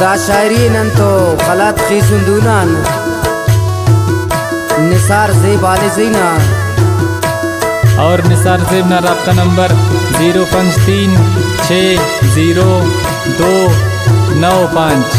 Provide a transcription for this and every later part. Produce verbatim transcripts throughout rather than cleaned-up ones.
دا شاعری ءِ نن تو قلات خیسن دونان نثار زیب آلیزئی نا۔ اور نثار زیب نا رابطہ نمبر زیرو پنچ تین چھ زیرو دو نو پانچ۔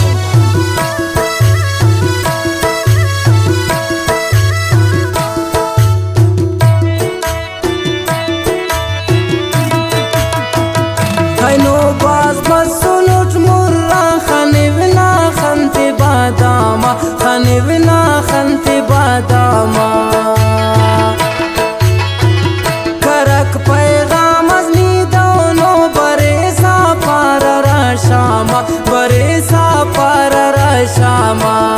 اینو بھاز بسنٹ مران خنیو نا خن تے بادام آ، خنیو نا خن تے بادام آ۔ کرک پیغام اس نی دونو بریسا پار ہرا شام آ، بریسا پار ہرا شام آ۔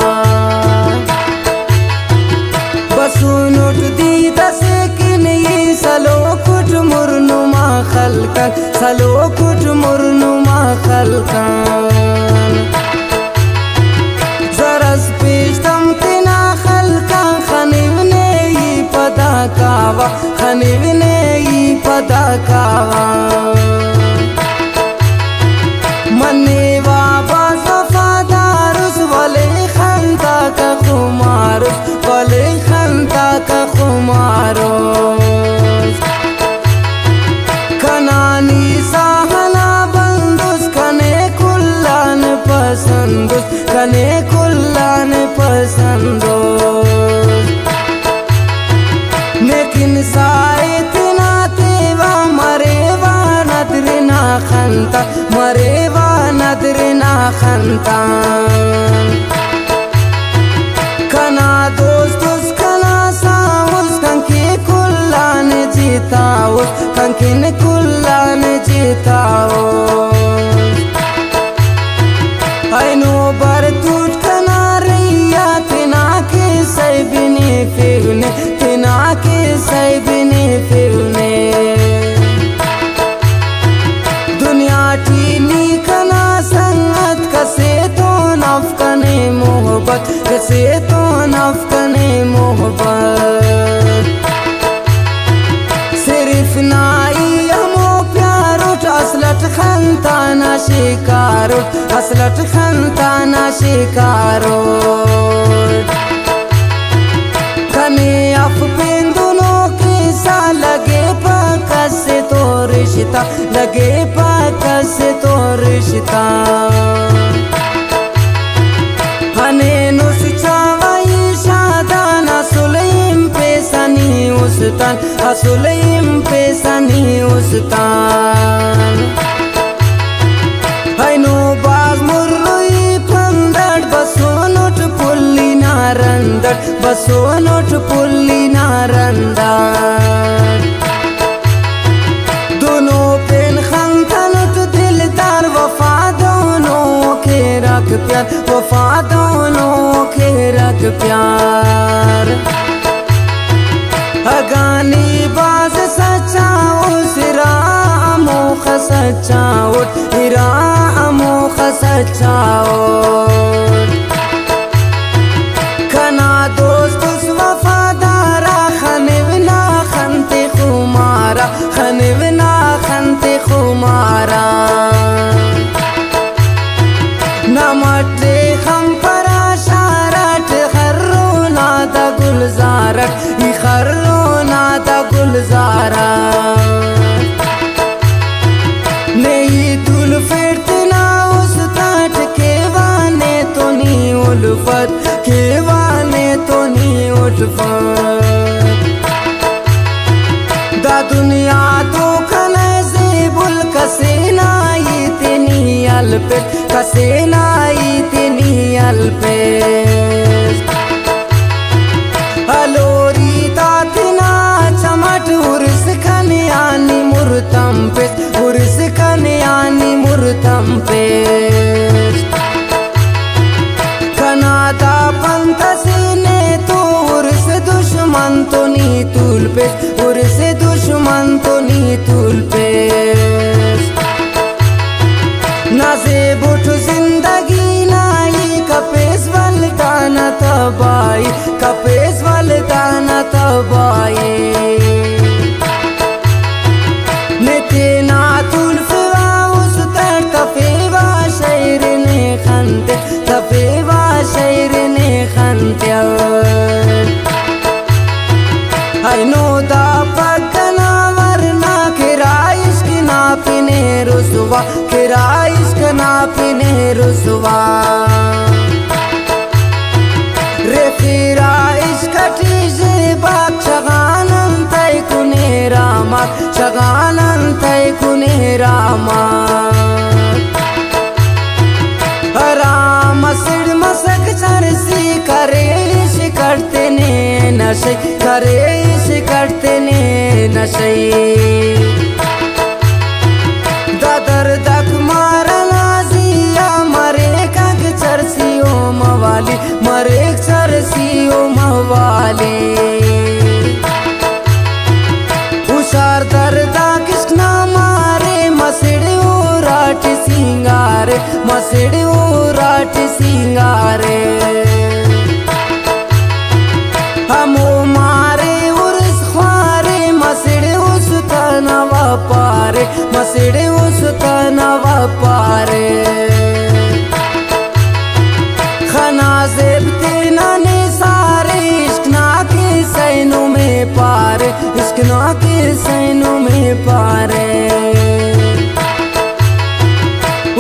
بسونٹ دید اسے کن ای سلوکٹ مر نما خلقان، سلوکٹ مر نما خلقان۔ زرس پیشتم تینا خلقان خنیو نے ای پدا کاوا، خنیو نے ای پدا کاوا۔ منیوا بھاز وفادار اس، ولے خنتاکا خمار اس، ولے خنتاکا خمار اس۔ کنا نی ساہ نا بند اس، کنے کل آن پسند اس، کنے کل آن پسند اس۔ لیکن سائے تینا تیوا مریوا ندر نا خنتا، مریوا ندر نا خنتا۔ کنا دوست اس، کنا ساہ اس، کنکہ کل آن جتا اس، کنکن کل آن جتا اس۔ اینو بر توٹ کنا ریا تینا کیسہ بنی فیونے، تینا کیسہ بنی فیونے۔ دنیا ٹی نی کنا سنگت، کسے تون اف کنے محبت، کسے تون اف کنے محبت۔ صرف نائی ہمو پیار اٹ، اصل اٹ خنتا نا شکار اٹ، اصل اٹ خنتا نا شکار اٹ۔ کنے اف پین دنو کیسہ، لگے پہ کس تو رشتہ، لگے پہ کس تو رشتہ۔ ہنینس چاوہ ای شادان، اسل ہم پیسہ نی استان، اسل ہم پیسہ نی استان۔ اینو بھاز مروئی پندڑ، بسونٹ پلی نا رندڑ، بسونٹ پلی نا رندڑ۔ دنو پین خنتنٹ دلدار، وفا دونو کیرک پیار، وفا دونو کیرک پیار۔ اگانی بھاز سچا اس، ارا ہموخہ سچا اٹ، ارا ہموخہ سچا اٹ۔ کنا دوست اس وفادارا، خنیو نا خن تے خمارا، خنیو نا خن تے خمارا۔ نمٹ ءِ خمپرا شاراٹ، خرونا دا گلزارٹ، ای خرونا دا گلزارٹ۔ نے ای تولفیٹ تینا استاٹ، کیوانے تو نی الفت، کیوانے تو نی الفت۔ دا دنیا تو کنے زیبل، کسے نا ہیت نی ہلپیس، کسے نا ہیت نی ہلپیس۔ ہلوری تا تینا چمٹ، ارس کنے آ نی مر تمپیس، ارس کنے آ نی مر تمپیس۔ کنا دا پنت اسے نے تو، ارس دشمن تو نی تولپیس، ارس دشمن تو نی تولپیس۔ نا زیب اٹ زندگی نا ای، کپیس ولدانا تباہی، کپیس ولدانا تباہی۔ نے تینا تولفیوا است، تڑتفیوا شئیر نے خن تے، رسوا۔ رخیرا عشق ٹی زیباک چغان انتئے کنیرا ماک، چغان انتئے کنیرا ماک۔ ہرا مسڑ مسک چرسی کرے عشق اٹ تینے نشئی، کرے عشق اٹ تینے نشئی۔ دا درداک مارنا زی آ مریک اگہ چرسی او موالی، مریک چرسی او موالی۔ ہشار درداک عشق نا مارے، مسڑ اوراٹی سینگارے، مسڑ اوراٹی سینگارے۔ ہمو مارے ارس خوارے، مسڑ است انا وپارے، مسڑ است انا وپارے۔ خنا زیب تینا نثارے، عشق نا کسہ نمے پارے، عشق نا کسہ نمے پارے۔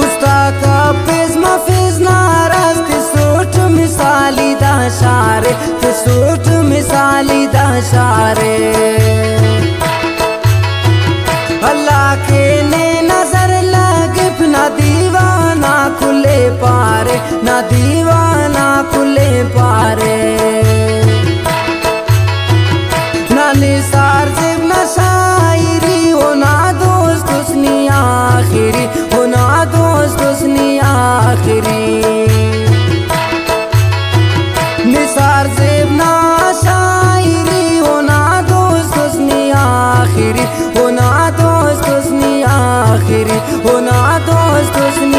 استا کپیس مفیس ناراض، تسوٹ مثالی دا شارے، تسوٹ مثالی دا شارے۔ اللہ کے نے نظر لگپ نا دیوانہ کلے پارے، نا دیوانہ کلے پارے۔ نا نثار زیب نا شاعری، اونا دوست اس نی آخری، اونا دوست اس نی آخری۔ نثار زیب نا شاعری، اونا دوست اس نی آخری، اونا دوست اس نی آخری، اونا دوست اس نی